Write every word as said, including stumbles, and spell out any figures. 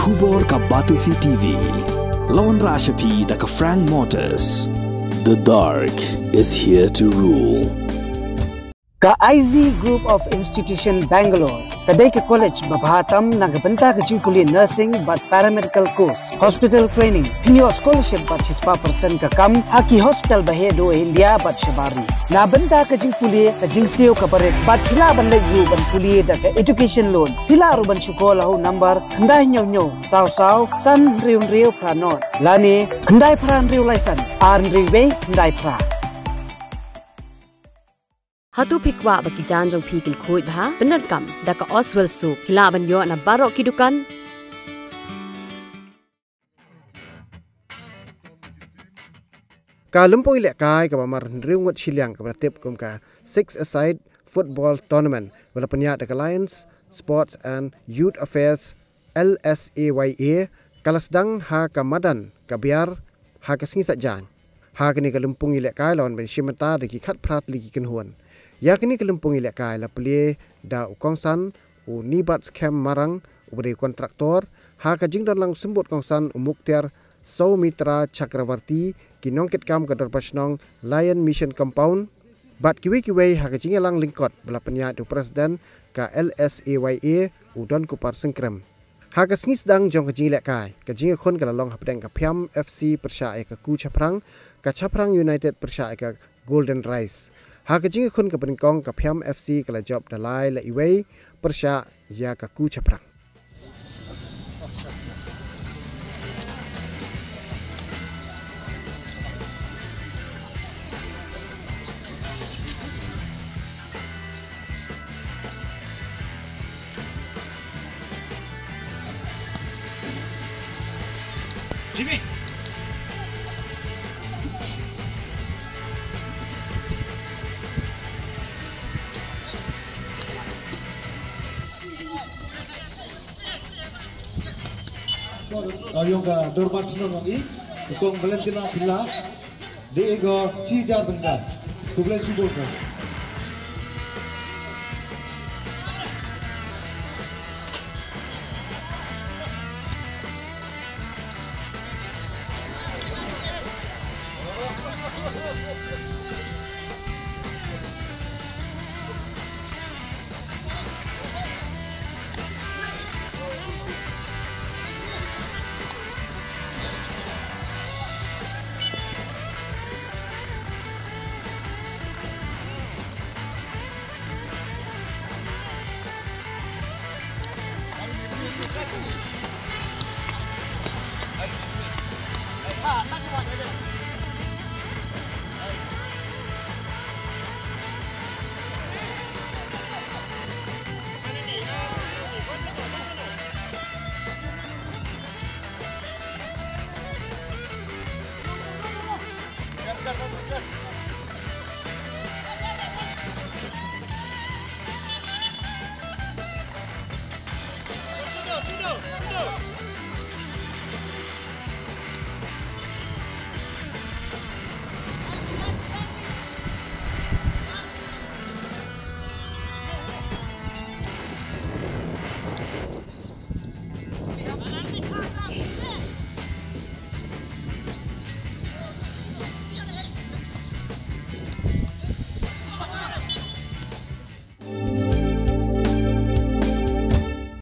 Khubor ka Batesi T V. La wanrah sha phi da ka Frank Motors. The dark is here to rule. Ka I Z Group of Institution Bangalore ka dei ka college ba bha tam na ka bynta ka jingpule nursing bad paramedical course, hospital training. Phin ïoh scholarship bad shispah percent ka kam ha ki hospital ba heh duh ha India bad shabar ri. Na bynta ka jingpule ka jingsiew kaba rit bad phi lah ban leit ruh ban pule da ka education loan. Phi lah ruh ban shu call ha u number khyndai hynñiew hynñiew saw saw san hynriew hynriew phra nod lane khyndai phra hynriew lai san ar hynriew wei khyndai phra. Hato phi kwah ba ki jaiñ jong phi kin khuid bha? Pyndonkam da ka Oswell Soap. Phi lah ban ïoh na baroh ki dukan. Ka lympung ïalehkai kaba mar hynriew ngut shiliang kaba la tip kum ka Six-a-Side Football Tournament ba la pynïaid da ka Lions Sports and Youth Affairs, L S A Y A, ka la sdang ha ka madan ka Biar ha ka sngi Saitjaiñ. Ha kane ka lympung ïalehkai la wan ban shim bynta da ki khatphra tylli ki kynhun. Ïa kane ka lympung ïalehkai la plie da u kongsan u Nibat Skhem Marang uba dei kontraktor, ha ka jingdon lang u symbud kongsan u Muktiar Soumitra Chakravarti, ki nongkitkam ka Dorbar Shnong Lion Mission Compound bad kiwei kiwei ha ka jingïalang lyngkot ba la pynïaid da u President ka L S A Y A u Donkupar Syngkrem. Ha ka sngi sdang jong ka jingïalehkai, ka jingïakhun ka la long hapdeng ka Phiam F C pyrshah ïa ka Ku Chaphrang, ka Chaphrang United pyrshah ïa ka Golden Rice. Ha ka jingïakhun kaba nyngkong ka Phiam F C ka la jop da lai la iwei pyrshah ïa ka Ku Chaphrang. Ka ïong ka Dorbar Chnong East, ka Kong Valentina Pilla, dei ko chi jar tengka. Khublei shibun ka.